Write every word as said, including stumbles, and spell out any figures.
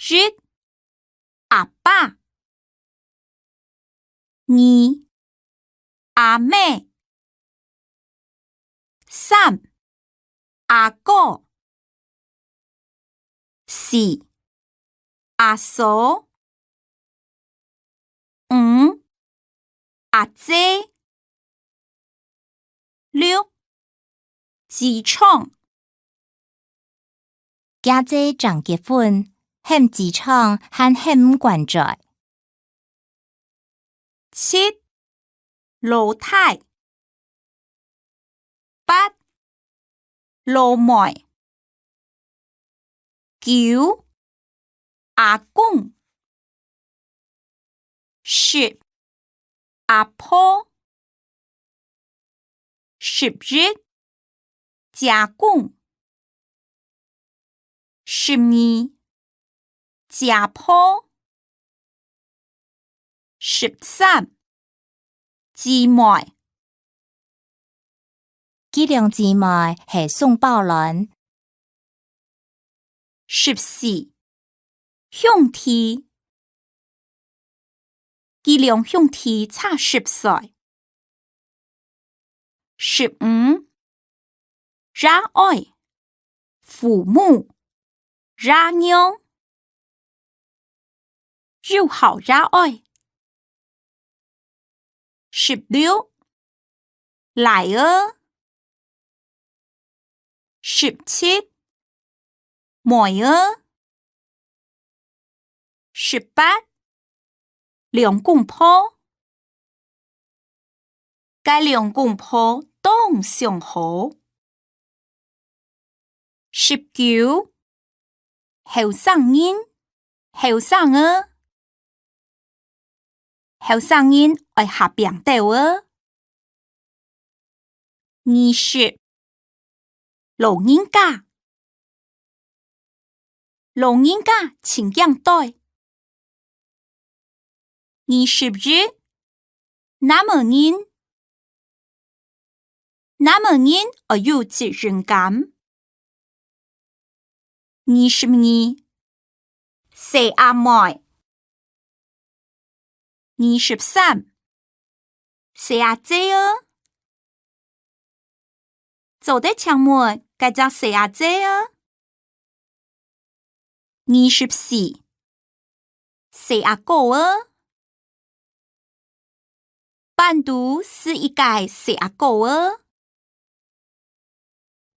一、阿爸。二、阿姆。三、阿哥。四、阿嫂。五、阿姊。六、姊丈。厥姊正結婚，喊姊丈還喊毋慣嘴。七、老弟。八、老妹。九、阿公。十、阿婆。十一、姐公。十二、姐婆。十三、姊妹。 佢兩姊妹係雙胞卵。十四、兄弟。佢兩兄弟差十歲。十五、爺哀。 父母、爺娘。有孝爺哀。十六、倈仔。十七、妹仔。 十八、兩公婆。該兩公婆當相好。十九、後生人、後生仔。後生人愛合拚兜仔。 二十、老人家。老人家盡驚呆。二十一、男仔人。男仔人愛有責任感。 二十二、細阿妹。二十三、細阿姊仔。做得請問該隻細阿姊仔？二十四、細阿哥仔。半途死一個細阿哥仔。